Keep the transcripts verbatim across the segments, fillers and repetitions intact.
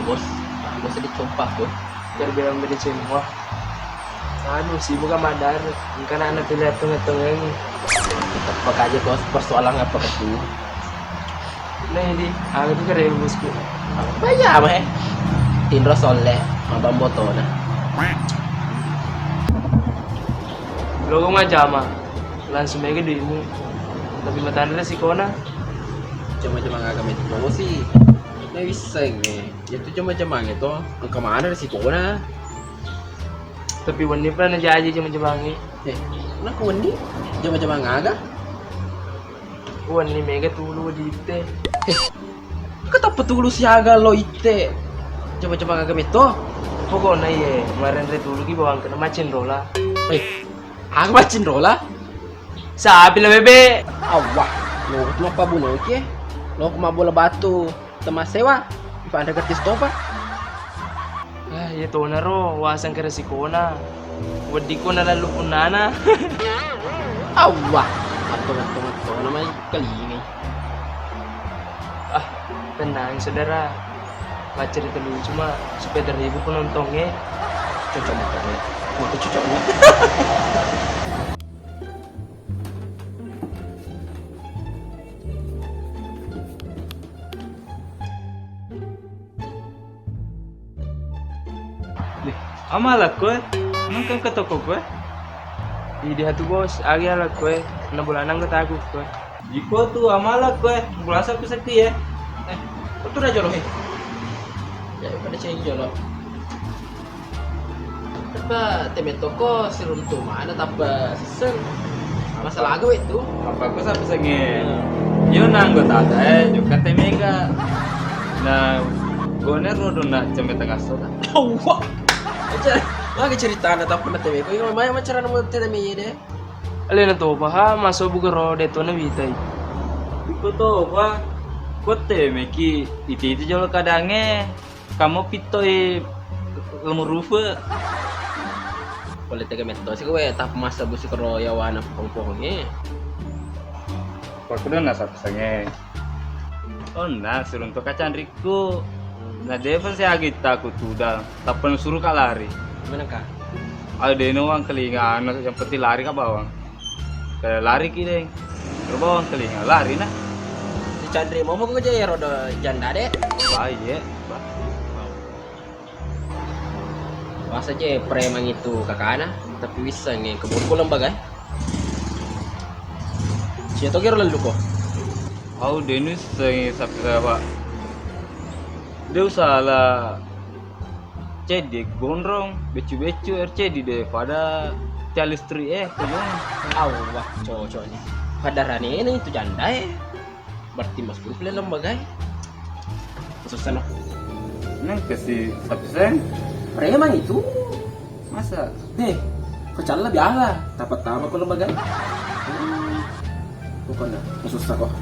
Bos, bos dicompa, Bos. Terbilang beda semua. Anu, sibuk sama dar, engka anak pilihan tengah-tengah ini. Apa aja, Bos, persoalan apa itu? Nah, ini, aku tuh keren, Bosku. Apa ya, mah? Tinro solle, mabang botona. Lo kok macam, langsung aja duitmu. Tapi matanya sikona. Cuma-cuma agak itu sih. Nggak bisa ini. Itu jama-jamang itu, engka maneng risikona. Tapi wenni pa najaji jama-jamangnge. Eh, nako wenni? Jama-jamang aga? Wenni mega tulu ditte. Eh, engka tappa tulu siaga lo itte. Jama-jamang aga metto? Pokokna iye, marenre tulu ki bawang kena macin rola. Eh, aga macin rola? Sapi la bebe. Awah, lo tu apa buno ki? Lo kuma bola batu. Temassewa, ifanre gratis topa. Ah, iya tonaro, waseng kere sikona. Weddikko nalallu punnana. Allah, matto-matto-mattona mai kelingai. Ah, tenang saudara. Maccerita lucu ma, supaya terhibur penontongnge. Cocok motornya. Motor cocok banget. Deh, amalak koe, mengkeng ke toko koe. Idi hatu bos, agi alak koe, na bolana anggotaku koe. Iko tu amalak koe, bolasa ku sakti ya. Eh, kau tu raja lohe. Ya, pada ceng jolo. Apa teme toko siruntu mana tappa sesseng. Masalah aga wettu. Apa aku sampai senge? Hmm. Yo na anggota ada eh juga temega. Nah, gone rodo na cembe tengah sota. Wah. Aja, lagi cerita na tappa na temega. Yo maya macara na teme ye deh. Alena topa ha, maso bugaro de to na witai. Iko topa, ko temeki, iti-iti jolo kadange. Kamu pittoi lemu rufe. Pole tega metto si kowe, tap masa busi kero yawana pohong-pohongnge. Pakkuda na sapsange. Onna siruntu kacanrikku. Na defa si agitta ku tudang, tappa nusuru ka lari. Gimana ka? Ayo deno wang kelinga, anu, yang penting lari ka bawang. Ke lari ki deng. Terus bawang kelinga, lari na. Dicanri momo ko je rodo janda de. Baik ye. Masa je preman itu kakana, tapi wissengnge keburu ko lembaga. Sia to kero lellu ko. Au denus sengi sapi sawa. De usala ceddi gondrong, beccu-beccu R C D de pada tiang listrik eh kujung. Au wah cocok ni. Pada rane itu janda eh. Berarti mas grup le lembaga eh. Susah no. Neng kasi sapi seng. Preman itu. Masa? Deh, kecalla biasa. Tapa-tapa ko lembaga. Pokoknya susah kok.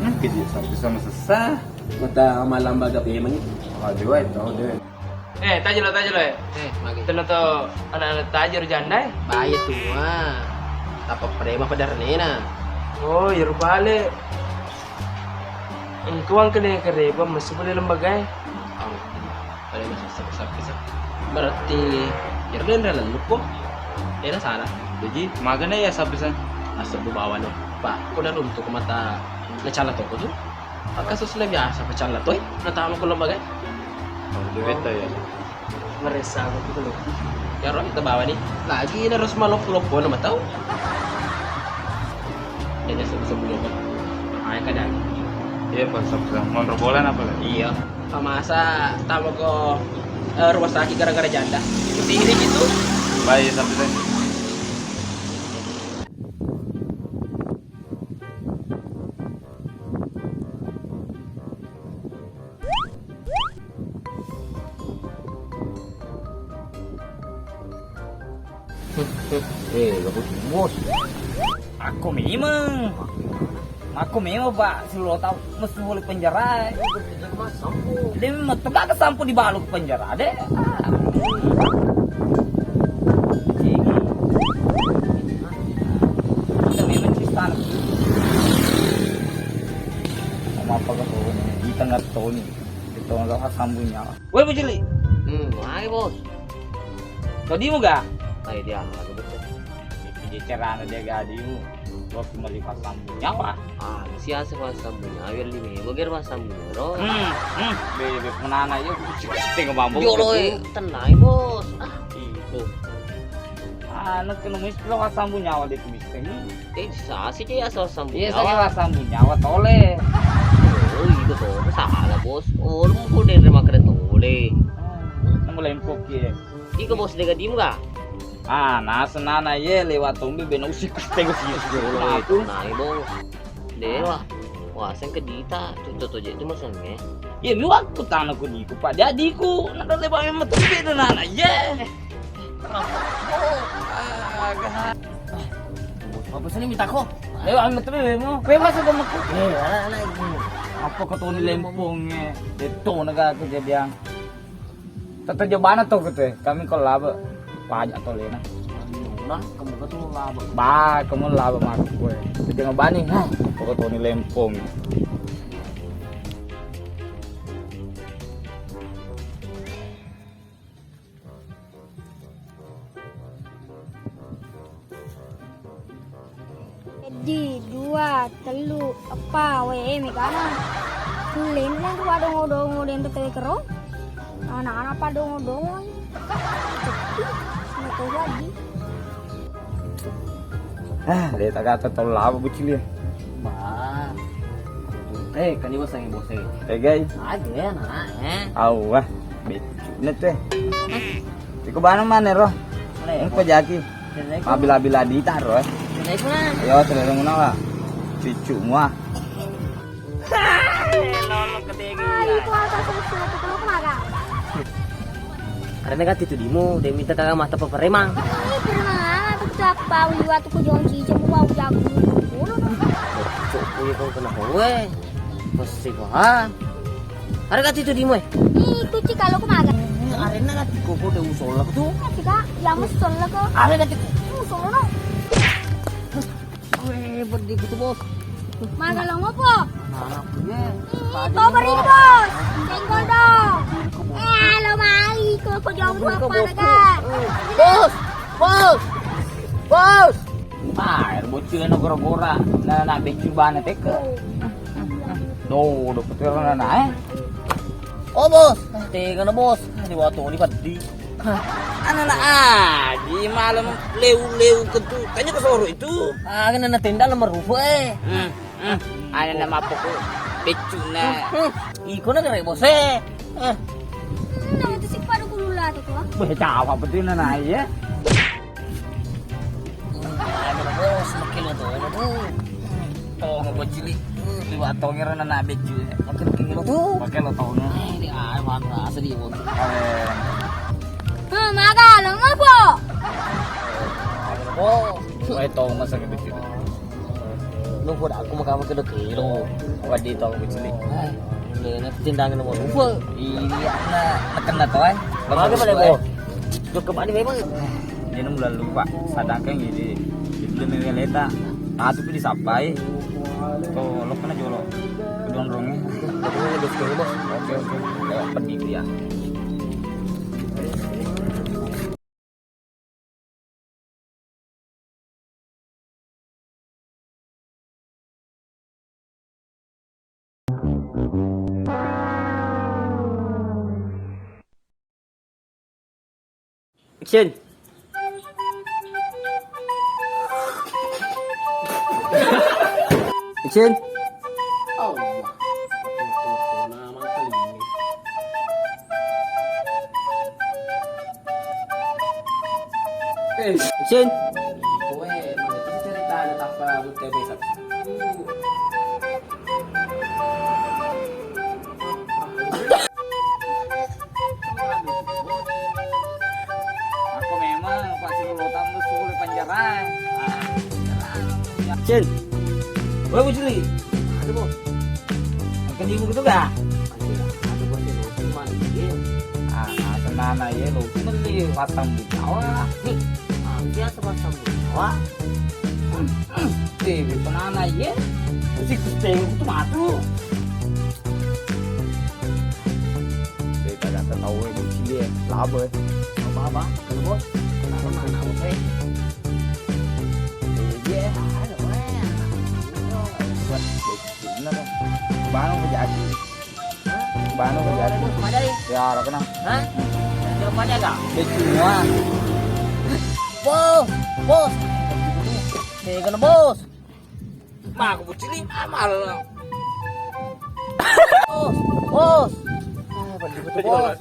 Neng kasi sapi sama susah. Mata malam baga preman itu. Aduh, eh, tahu deh. Eh, tajelo, tajelo, eh. Eh, magi. Tena to anak-anak tajero janda, eh. Baye tua. Tapa prema pada renena. Oh, iya rupale. Engkau angkene kereba masuk pada lembaga, eh. Oh, pada masuk sab-, sab-, sab-, berarti ira den dalam lupo. Era salah. Jadi, magana ya sapisan. Asal bawa no. Pak, kau dah runtuh ke mata ngecala toko tu. Maka sesudah biasa pecalla toi, natama ko lembaga. Oh, duit ya. Meresa aku gitu loh. Ya roh kita bawa nih. Lagi na harus maloppo-loppo nama tahu. Jadi sebelum-sebelum apa? Ayo kadang. Iya, Pak, sama-sama. Mau robolan apa lagi? Iya. Masa tamu ko eh, rumah sakit gara-gara janda. Diri gitu. Baik, sampai saya. Eh, gak butuh bos. Aku memang. Aku memang, Pak, selalu tahu mesti boleh penjara. Dia memang tegak ke sampo dibalu ke penjara, deh. Ah. Kita memang sistan. Sama apa kau di tengah tahun ini? Tolong lo sambung nyawa. Woi, Bujili. Hmm, ayo, Bos. Kau dimu ga? Ayo, dia lagi betul. Jadi carana dia gadimu. Gua cuma di pasang nyawa. Ah, siasa pasang nyawa, lima ribu ger pasang bro. Hmm, hmm. Bebe punana ya, tengok bambu. Yo, lo, eh, tenang, Bos. Ah, itu. Ah, nak kena mesti lo pasang nyawa dia tuh bisa ni. Eh, sasi je asal sambung. Iya, nyawa. Saya sambung nyawa tole. Oh, itu tuh salah, Bos. Oh, lu mau kode terima keren tole. Nang lempok ya. Iko, Bos, dega dimu ga? Ah, nasa nana ye lewat tombe bena usikus tego sius dulu itu. Nah, Bos. Dewa. Wah, seng kedita, tuh, tuh, tuh, itu maksudnya. Ye, mi waktu tanah ku diku, Pak. Dia diku, nada lewat memang tombe dan nana ye. Apa sih ini minta kok? Lewat memang tombe memang. Kue masuk ke meku. Eh, anak-anak ini. Apa kau tuh lempongnya? Itu negara kejadian. Tette jebana to kete, kami ko labe pajak to lena. Nah, kamu ke tuh labe. Ba, kamu labe mati kue. Tette bani, ha, pokok toni lempong. Seddi, dua, tellu, eppa, we, eh, megana. Kulleni tu padongo-dongo den tetewe kero. Anak-anak padongo-dongo. Sepi. Nggak tahu lagi. Ah, le tagata tau laba bucili ya. Bah. Eh, kan iwa sangi bose. Eh, guys. Aja ya, nak, eh. Awa, beccu ne teh. Iko bana mana ro? Engko jaki. Mabila-bila dita ro, eh. Yo, selera ngono lah. Cucu mua. Lolo ketegi. Ah, itu apa sih, itu kalau kemana? Karena kan itu dimu, dia minta kagak mata peperemang. Ih, peremang apa tuh apa? Uli waktu ku jong cici, ku wau jago. Cok, kuwi kok kena kowe. Pasti paham. Arega titu di moe. Itu ci kalau ku maga. Arena lagi koko de usolak tu. Kita yang usolak kok. Arena tiku. Usolak no. Weh, berdi putu, Bos. Maga lo ngopo? Nah, iya. Ih, bau beri, Bos. Senggol dong. Eh, lo mali kok kok jauh apa naga? Bos, Bos. Bos. Ah, air bocil no gora-gora. Nah, nak beccu bana teke. Do, do petir na, eh. Oh, Bos. Tega na, Bos. Di waktu ini pedih. Anak-anak aji malam leu-leu ketu. Tanya ke soro itu. Ah, kena na tenda nomor rupa, eh. Hmm, hmm. Anak-anak apa kok? Beccu na. Hmm, hmm. Iko na kere, Bos, eh. Eh. Hmm, itu si pada kulula tuh, tuh. Beh, cawa betul na, nah, iya. Ada bos, makin lo tuh, lo tuh. Tong bocili. Liwat tong era na beccu. Makin, makin lo tuh. Pakai lo tong. Eh, di ah, mana rasa di bos. Keren. Hah, maga lo ngopo? Ada bos. Wae tong masa ke beccu. Lu poda aku maka makin lo kilo. Wadi tong bocili. Eh, ini tindangan nomor rupa. Iya, na, na kena to, eh. Maga pada, Bos. Jok kembali memang. Jadi bulan lupa, sadangkan gini, itu mewe leta. Nah, tapi disapai. Tuh, lo kena jolo. Kedong-dongnya. Tapi ini lebih sekali, Bos. Oke, oke. Lewat pedih dia. Action. Action. Allah. Action. Kowe, mana itu ceritanya tanpa butuh besok? Aku memang pasti lu tambah sepuluh penjara. Cin. Woi, Bujli. Ada, Bos. Makan ibu gitu gak? Ada, Bos, ya, Bos. Cuma dikit. Ah, tenang aja lu. Beli batang di bawah. Nih. Ah, biasa batang di bawah. Eh, tenang aja. Mesti kutengok tuh matu. Tau e, bocil e, laba e. Apa, apa? Kenapa, Bos? Kenapa, mana, Bos, e? Iya, ada, weh. Bener, Bang. Bano kejadi. Bano kejadi. Bos, mana, e? Ya, ada kena. Hah? Ada mana, gak? Dia semua. Bos, Bos. Eh, kena, Bos. Maka bocil e, ah, malah. Bos, Bos. Ah, balik betul, Bos.